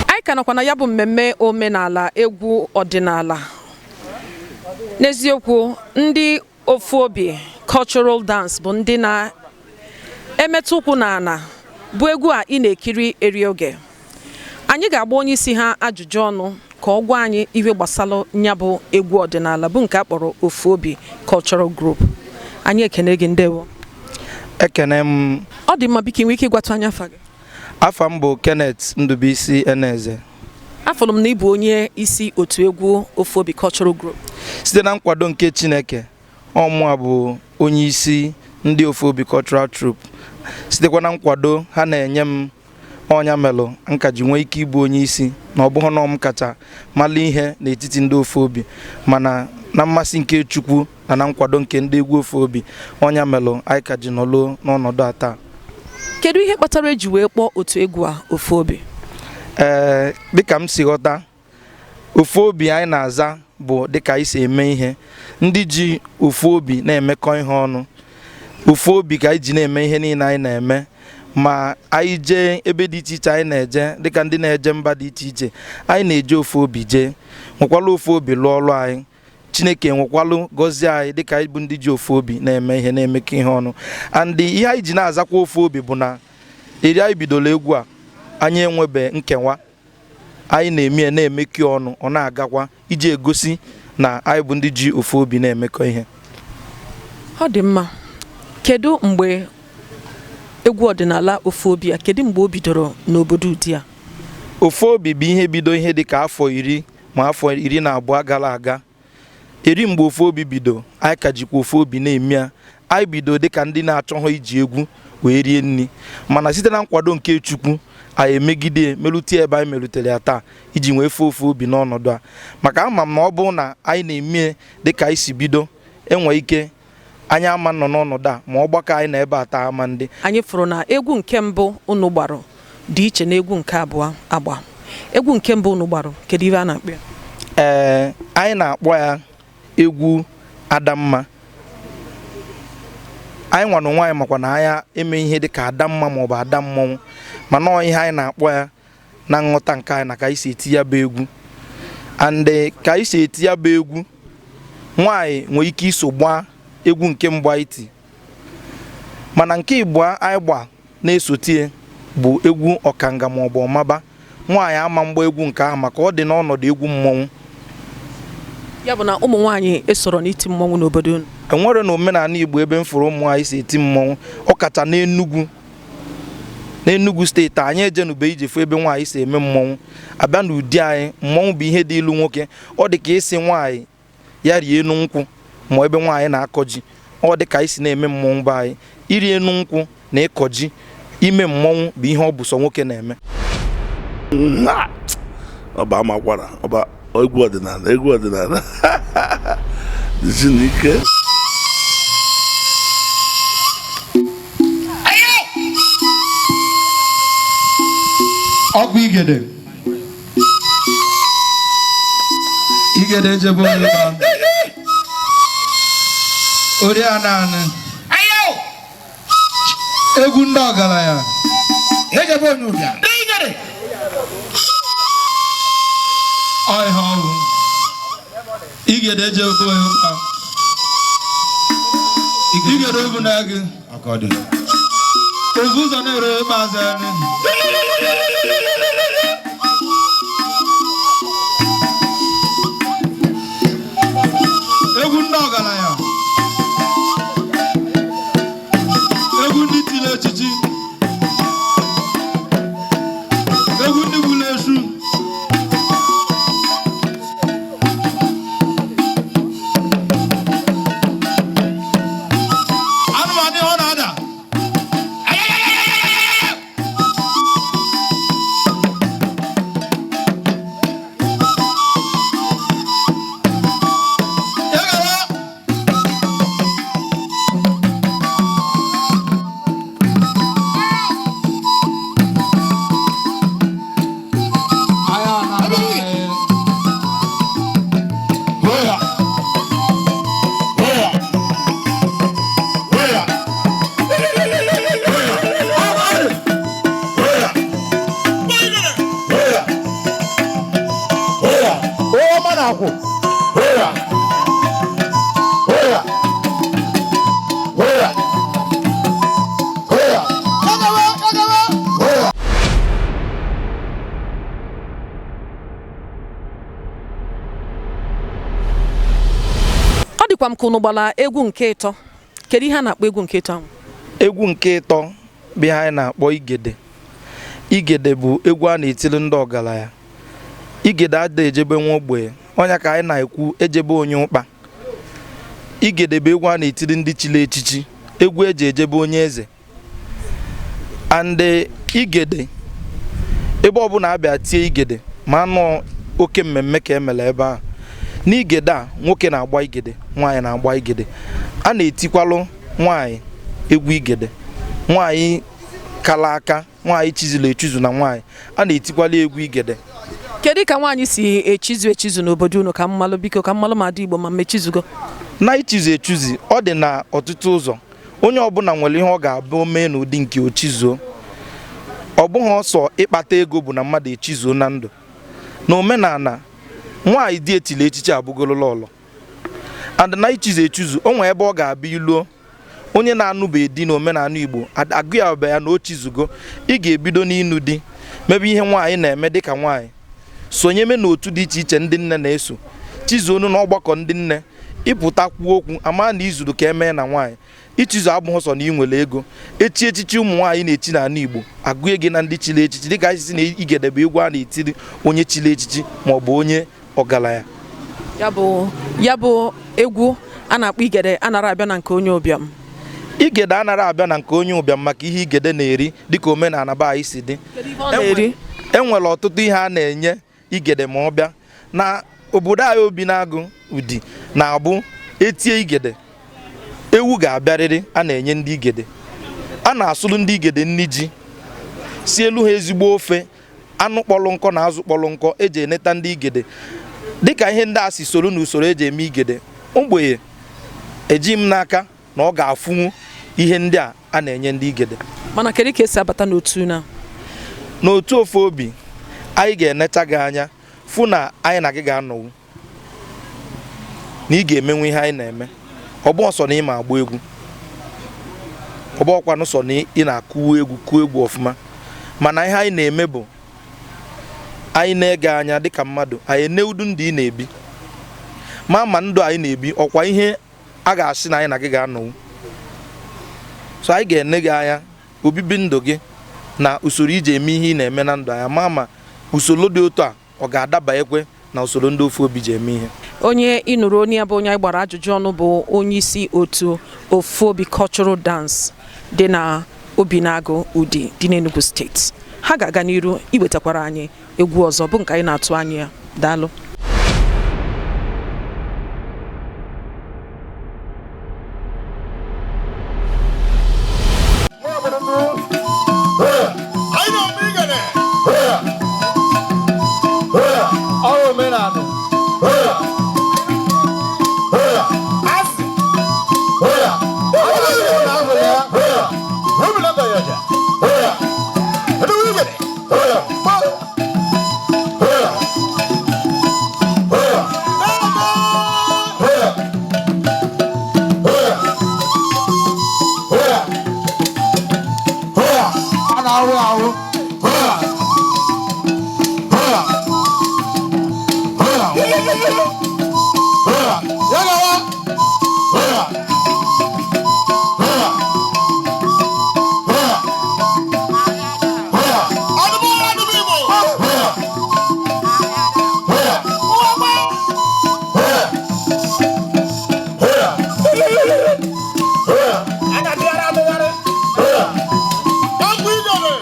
Anyị ka nọkwa na ya bụ mmemme omenala egwu ọdịnala. N'eziokwu, ndị Ofu Obi Cultural Dance bụ ndị na-emetụ ụkwụ n'ala bụ egwu a ị na-ekiri eri oge. Anyị ga-agba onye isi ha ajụjụ ọnụ ka ọ gwa anyị ihe gbasara ya bụ egwu ọdịnala bụ nke a kpọrọ Ofu Obi Cultural Group. Anyị ekene gị, ndewo. Ekene m. Ọ dị mma, biko, ị nwere ike ịgwatụ anyị afa gị? Afa m bụ Kenneth Ndubuisi Eneze. Afọrọ m na ị bụ onye isi otu egwu Ofu Obi Cultural Group. Site na nkwado nke Chineke, ọmụa bụ onye isi ndị Ofu Obi Cultural Troupe. Sitekwa na nkwado ha na-enye m, ọnya melụ nka ji nwee ike ịbụ onye isi, na ọ bụghị na m kacha mala ihe n'etiti ndị Ofu Obi, mana na mmasị nke Chukwu na na nkwado nke ndị egwu Ofu Obi, ọnya melụ anyị ka ji nọluo n'ọnọdụ a taa. Kedu ihe kpatara eji wee kpọọ otu egwu a Ofu Obi? Ee, dịka m si ghọta, ofu obi anyị na-aza bụ dịka anyị si eme ihe. Ndị ji ofu obi na-emekọ ihe ọnụ, ofu obi ka anyị ji na-eme ihe niile anyị na-eme. Ma anyị jee ebe dị iche iche anyị na-eje, dịka ndị na-eje mba dị iche iche, anyị na-eje ofu obi, jee nwekwala ofu obi lụọ ọrụ anyị. Chineke nwekwalụ gọzie anyị dịka anyị bụ ndị ji ofu obi na-eme ihe, na-emekọ ihe ọnụ. And ihe anyị ji na-azakwa ofu obi bụ na eri anyị bidoro egwu a, anyị enwebe nkewa. Anyị na-eme ya, na-emekọ ọnụ, ọ na-agakwa, iji egosi na anyị bụ ndị ji ofu obi na-emekọ ihe. Ọ dị mma. Kedu mgbe egwu ọdịnala Ofu Obi a, kedu mgbe o bidoro n'obodo Udi a? Ofu obi bụ ihe bido ihe dịka afọ 10 ma afọ 12 gara aga. Eri mgbe ofu obi bido, anyị ka jikwa ofu obi na-eme ya. Anyị bido dịka ndị na-achọghị iji egwu wee rie nri, mana site na nkwado nke Chukwu, anyị emegide melute ebe anyị melutere ya taa, iji nwee fee ofu obi n'ọnọdụ a. Maka ama m na ọ bụrụ na anyị na-eme dịka anyị si bido, enwe ike anyị ama nọ n'ọnọdụ a, ma ọgbakọ anyị na ebe a taa ama ndị. Anyị fụrụ na egwu nke mbụ unu gbarụ dị iche na egwu nke abụọ agba. Egwu nke mbụ unu gbarụ, kedu ihe a na-akpọ ya? Ee, anyị na-akpọ ya egwu Adamma. Anyị nwa na onwe anyị makwa na anya eme ihe dịka Adamma maọbụ ada mmọnwụ, mana ọ ihe anyị na-akpọ ya na nghọta nke anyị na ka anyị si eti ya bụ egwu. And ka anyị si eti ya bụ egwu, nwaanyị nwere ike iso gbaa egwu nke mbụ anyị ti, mana nke ịbụọ anyị gba na-esotie bụ egwu ọkanga maọbụ ọmaba. Nwaanyị ama mgba egwu nke ahụ maka ọ dị n'ọnọdụ egwu mmọnwụ. Ya bụ na ụmụ nwaanyị esoro n'iti mmọnwụ n'obodo unu? Enwere na omenala Igbo ebe m fụrụ ụmụ nwaanyị si eti mmọnwụ, ọkacha n'Enugwu. N'Enugu steeti anyị ejenube ije fụ ebe nwaanyị si eme mmọnwụ. Abịa n'ụdị anyị, mmọnwụ bụ ihe dị ilu nwoke. Ọ dị ka ịsị nwaanyị ya rie enu nkwụ, ma ebe nwaanyị na-akọ ji. Ọ dị ka anyị si na-eme mmọnwụ be anyị, iri enu nkwụ na ịkọ ji, ime mmọnwụ bụ ihe ọ bụ sọ nwoke na-eme. Ọba amakwara ọba egwu ọdịnala, egwu ọdịnala dịzi n'ike. Ọkwa igede igede ejebe onye ori ananị egwu ndị ọgaranya ejebe onye ụbịam. Ọ ihe ọgwụ igede ejebe onye ụka igede obu na gị obu ụzọ na-ere maazị anyị. Egwu ndị ọgaranya, egwu ndị tiri echichi, egwu ndị gburu esu. Anụmanụ ọ na-ada. Ya gara. Agha na-agba. Hoya! Hoya! Hoya! Hoya! Hoya! Hoya! Ọma na-akwụ. Hoya! Hoya! Hoya! Hoya! Hoya! Ọ dịkwa m ka unu gbara egwu nke ịtọ. Kedu ihe a na-akpọ egwu nke ịtọ ahụ? Egwu nke ịtọ bụ ihe anyị na-akpọ igede. Igede bụ egwu a na-etiri ndị ọgaranya. Igede ada ejebe nwa ogbenye, ọnya ka anyị na-ekwu ejebe onye ụkpa. Igede bụ egwu a na-etiri ndị chiri echichi, egwu eji ejebe onye eze. And igede, ebe ọbụla abịa tie igede, ma anụ oke mmemme ka emere ebe ahụ. N'igede a, nwoke na-agba igede, nwaanyị na-agba igede. A na-etikwalụ nwaanyị egwu igede. Nwaanyị kala aka, nwaanyị chizuru echizu na nwaanyị, a na-etikwala egwu igede. Kedu ka nwaanyị si echizu echizu n'obodo unu? Ka mmalụ, biko, ka mmalụ ma dị Igbo ma mechizugo. Na ichizu echuzi, ọ dị na ọtụtụ ụzọ. Onye ọbụla nwere ihe ọ ga-abụ o mee n'ụdị nke o chizuo. Ọ bụghị ọsọ ịkpata ego bụ na mmadụ echizuo na ndụ. Na omenala, nwaanyị dị etili echichi abụgolo lọlọ. And na ichizu echizu, o nwee ebe ọ ga-abịa iluo. Onye na-anụbeghị di n'omenala Igbo, agụ ya ọbịa ya na o chizugo. Ị ga-ebido n'ịnụ di, mebe ihe nwaanyị na-eme dịka nwaanyị, sonyeme n'otu dị iche iche ndị nne na-eso, chizuonu n'ọgbakọ ndị nne, ịpụta kwuo okwu ama na izuru ka emee na nwaanyị. Ichizu abụghị sọ na ị nwere ego. Echi echichi ụmụ nwaanyị na-echi n'ala Igbo, agụnye gị na ndị chiri echichi, dịka anyị si na igede bụ egwu a na-etiri onye chiri echichi maọbụ onye ọgaranya. Ya bụ egwu a na-akpọ igede anara abịa na nke onye ụbịam? Igede anara abịa na nke onye ụbịam, maka ihe igede na-eri dịka omenala be anyị si dị. Kedu ihe ọ na-eri? E nwere ọtụtụ ihe a na-enye igede ma ọ bịa na obodo anyị. Obi na-agụ ụdị na-abụ etie igede, ewu ga-abịarịrị. A na-enye ndị igede, a na-asụrụ ndị igede nri ji, si elu ha ezigbo ofe anụ kpọrọ nkọ na azụ kpọrọ nkọ eji eneta ndị igede. Dịka ihe ndị a si soro n'usoro eji eme igede, ogbenye eji m n'aka na ọ ga-afụnwu ihe ndị a a na-enye ndị igede. Mana kedu ka esi abata n'otu na N'otu ofe obi anyị, ga-enecha gị anya, fụ na anyị na gị ga-anọwu, na ị ga-emenwu ihe anyị na-eme. Ọ bụ ọsọ na ị ma agba egwu, ọ bụ ọkwanụ sọ na ị na-akụwa egwu, kụọ egwu ọfụma. Mana ihe anyị na-eme bụ anyị na-ege anya dịka mmadụ, anyị ene udu ndụ ị na-ebi, ma ndụ anyị na-ebi ọkwa ihe a ga-asị na anyị na gị ga-anọwu. So anyị ga-ene gị anya, obibi ndụ gị. Na usoro iji eme ihe ị na-eme na ndụ anya, ma usoro dị otu a ọ ga-adabanyekwe na usoro ndị ofu obi ji eme ihe. Onye ịnụrụ onye ya bụ onye anyị gbara ajụjụ ọnụ bụ onye isi otu Ofuobi Cultural Dance dị na Obinagụ Udi dị n'Enugu Steeti. Ha ga-aga n'iru iwetakwara anyị egwu ọzọ bụ nke anyị na-atụ anya ya. Daalụ. Anyị na-eme igene. Ọrụ omenala. Asị. A na-ahụ ahụ. Ya gawa. Ọdụmụ ọdụmụ Igbo. A na-atụgharị atụgharị. Ọgwụ igene.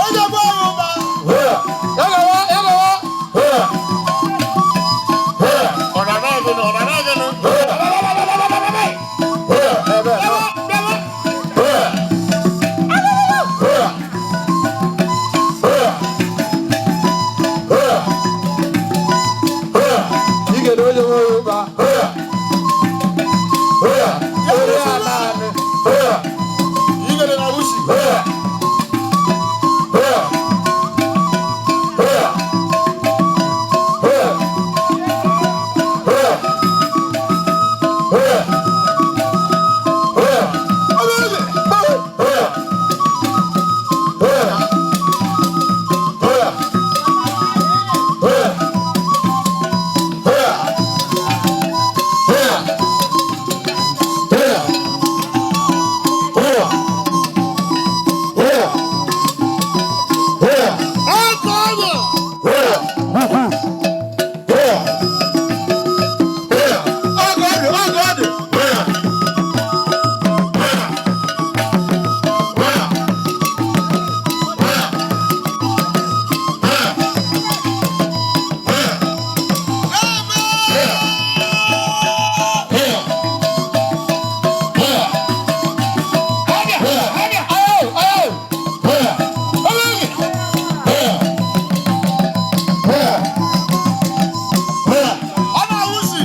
Eji egbu anyị ụba. Ya gawa, ya gawa. Ọ na-ana agụnụ, ọ na-ana agụnụ. Bịawa, bịawa. Igede onye nwere ụba. Onye ala anị. Igene na Wushi. Ọkụ ọgụ. Ọgụ ọdụ, ọgụ ọdụ. Ọ na-awụsi.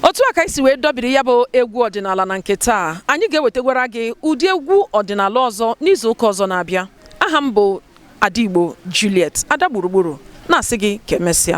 Otu a ka anyị si wee dọbiri ya bụ egwu ọdịnala na nke taa. Anyị ga-ewetagwara gị ụdị egwu ọdịnala ọzọ n'izu ụka ọzọ na-abịa. Aha m bụ Adigbo Juliet Ada Gburugburu, na-asị gị ka emesịa.